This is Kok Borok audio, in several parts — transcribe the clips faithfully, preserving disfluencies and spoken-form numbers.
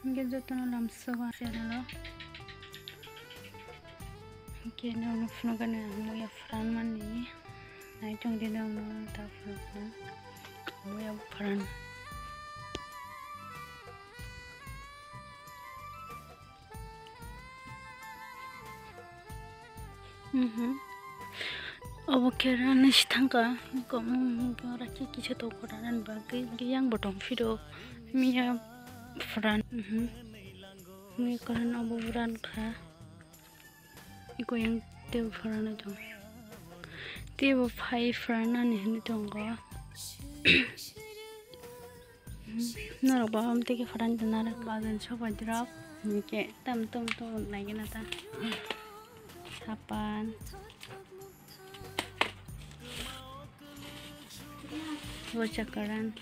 Hingke jotono lamsogo channel o. Hingke norokno phunukgani ang muya pharan mani. Naitok di norokno ta phunukna. Muya pharan. Mhm. Obo khe rani si thangkha, kom, ora khe kisa tongkha rani bagwi, hingke yang bo tong phiro, miya pharan, mhm. Miya karan obo bo ran kha, iko yang tebo pharan tong, tebo phai pharan ani hinwi tongo. Norok ba am teke pharan tong nara. Bazar ni sopai rok, hingke tam tum tum naigena ta. Sapan. Bo chakaran.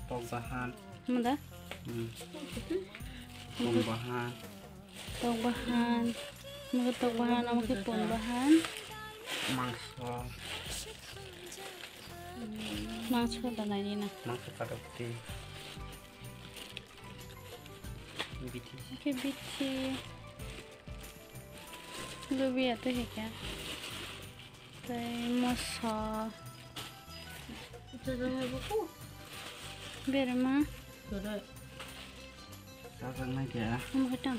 Tok bahan. Mada? Hmm. Tok bahan. Tok bahan. Mada tok bahan, amo khe pon bahan. Mangso. Mangso da nai na. Mangso kadok ti. Bithi. Oke, bithi. Lubi atau heka. Tai moso. Berma. Sajaknai khe. Omo khe tang.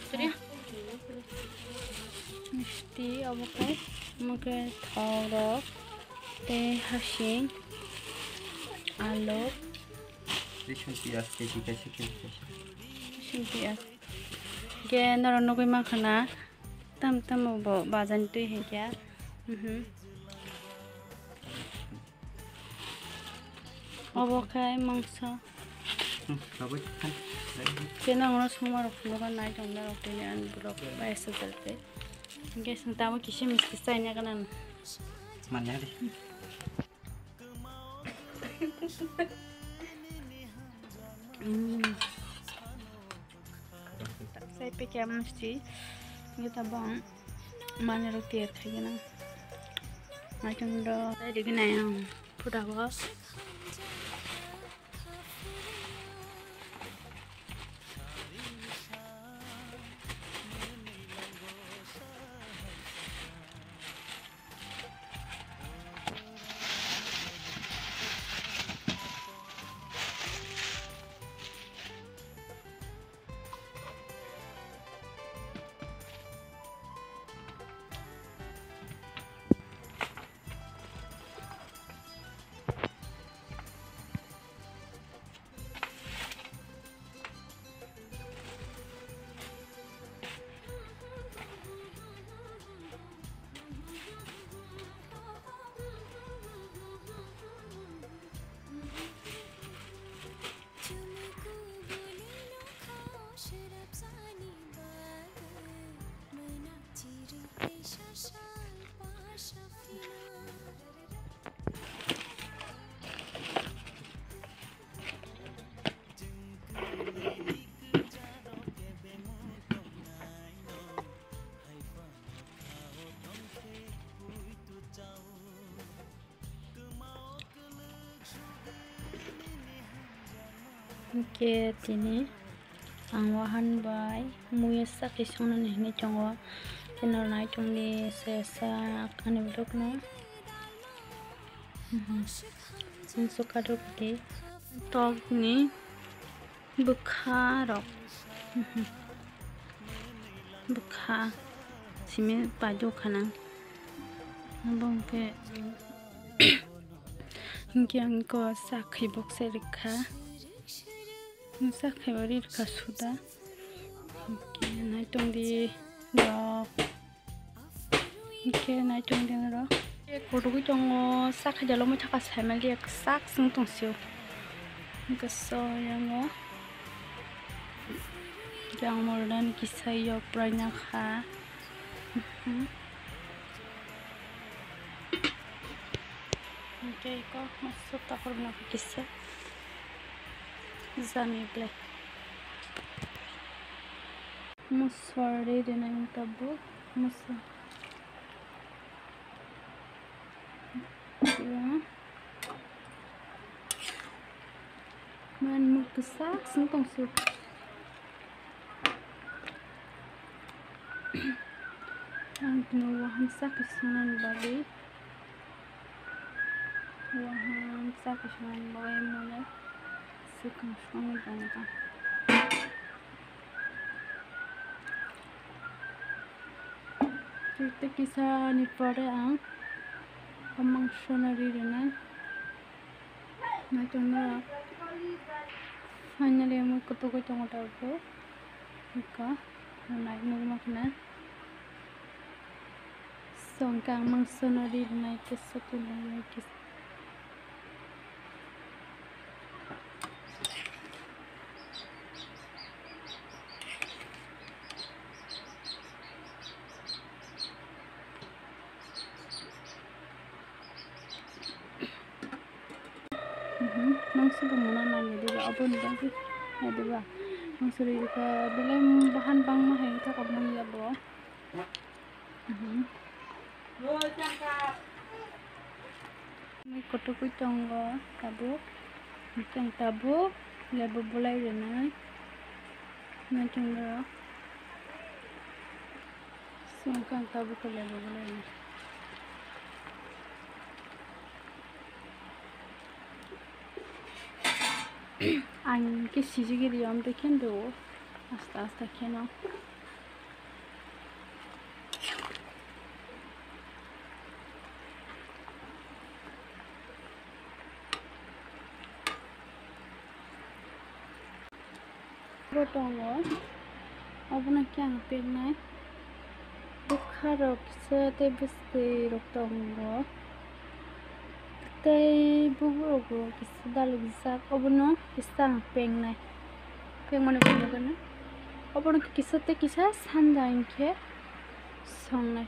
Misti obo khe, omo khe thok rok tei hasing, alu. Rosong piyaj keji kaisa keji kaisa. Rosong piyaj. Khe norok nugui mankha na, tam tamo bo bazar ni twi hai khe. Mhm. Obo khe mangso. Hmm, tabuk khan. Khe nang no songma rok phunukha nai tong na rok tini ani vlog bai sajak tei. Hingke chwng tamo kisa misti chaina gana. Manya di. Hmm. Sai pekya misti. Hingke tabang mani rok tiyar khai gana. Nai tong do. Sai digi nai ang. Pura bo. Hingke tini ang wahan bai muya sakhi songnani hinwi tongo. Tei norok nai tongdi se sak ani borokno. Mhm. Ang sukha rwdi tokni bwkha rok. Mhm. Bwkha simi paidukha nang. Abo hwnkhe, hwnkhe ang iko sakhai bokse rikha. Sakhai bo rirkha suda. Hwnkhe naitongdi rok. Hwnkhe naitongdi rok. Khe kotogwi tongo, sakhai jalo muithaka saimanliya kwchak chwng tongsio. Hwnkhe so yango. Yang morodan kisa yok praina kha. Mhm. Hingke iko moso takhorno kisa jami ble. Moso ri rinai tabuk moso. Man muk kisa sing tong suk. Ang tini wahan sa khe sungnani bagwi, wahan sa khe sungnani bagwi mole swkang songwi tongo. Tei kisa ni pore ang o mangso no ri rwnai. Naitok norok, finally mui kutugwi tongo tabuk. Ika nai nugma khna. Songkang mangso no ri rwnai kisa twi nugwi kisa. Mhm, mangso bo mona nang ya diba, abo ni bagwi ya diba. Mangso ri rwkha, belai bahan bangma hai wngkha kok mui ya bo. Mhm. Mui kutugwi tongo tabuk, hwnkhe ang tabuk lebu bulai rwnai. Naitok norok. Songkang tabuk khe lebu bulai rwnai. Ang khe sijigiri om de khe do asta asta kheno. Bo tongo, obono khe ang peknai. Bwkha rok kisa tei bwswtwi rok tongo, tei bubu rok bo kisa dalukjak, obono kisa ang peknai. Pekmani phunukgwino obono kisa tei kisa sanja hinkhe songnai.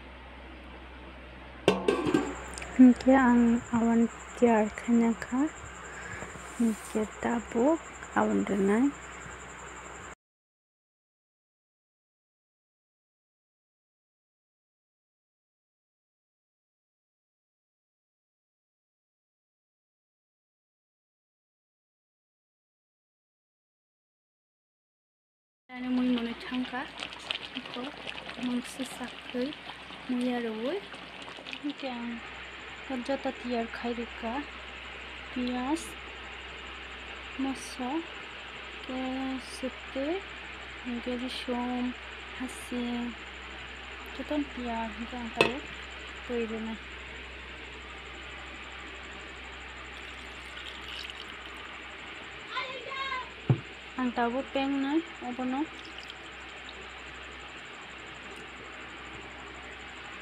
Hinkhe ang aboni tiyar khaina kha, hinkhe tabuk aboni rwnai. Ani mui mwnwi thangkha, iko mungsa saktwi muiya rwui, hinkhe ang joto tiyar khai rwkha, piyaj, moso, tei sukte, hinkhe risum, hasing, jotono piya hinkhe ang taiwi twi rwnai. Ang tabuk pengnai obono.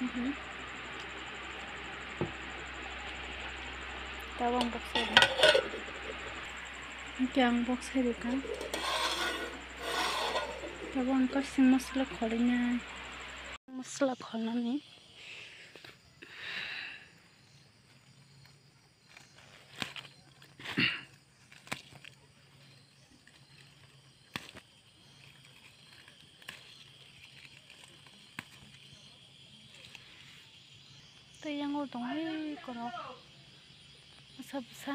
Mhm. Tabuk ang boksa rw-, hwnkhe ang boksa rwkha. Tabuk ang kasing masala kholainai. Masala kholnani. Tei yango tongo ui korok bwsa bwsa.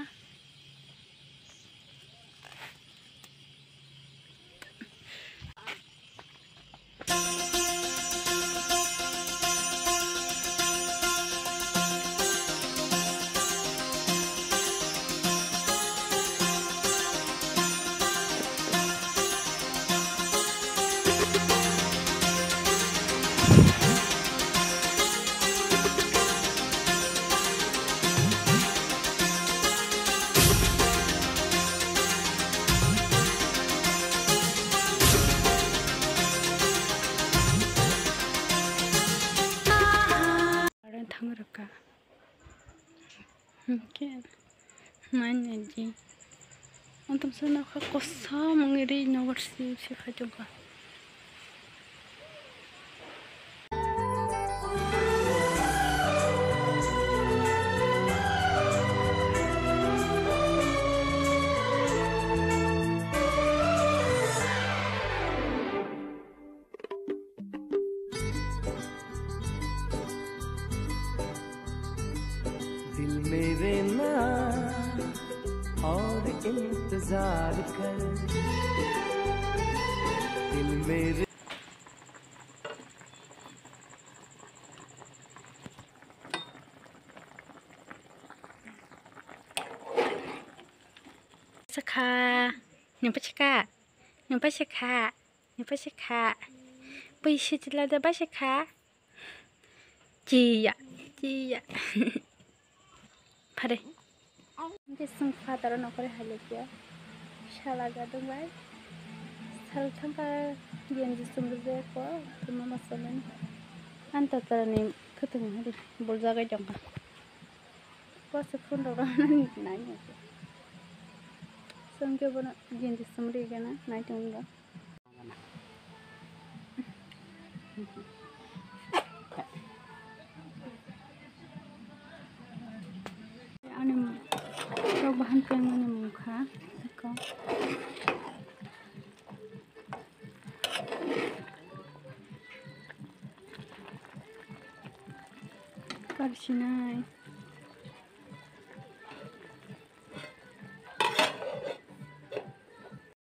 Current thang rwkha. Hwnkhe, nainaidi. Ang tongsa nokha kosom wngwi ri nogo si si phai tongkha. दिल मेरे। Nipasika, nipasika, nipasika. Pui sitila da basika. Chiya, chiya. Phare. Hingke chwng phataro nokore hai lekya. Sala gadung bai. Sal thangka genji chumrwk ko, tuma masalani. Antatarani khwtwng hari, bol jagai tongkha. Bose phone rok nai nai. Chwngke bono genji chumrwk gana, nai tongkha. Ani rok bahan pengmani mungkha. Karsinai.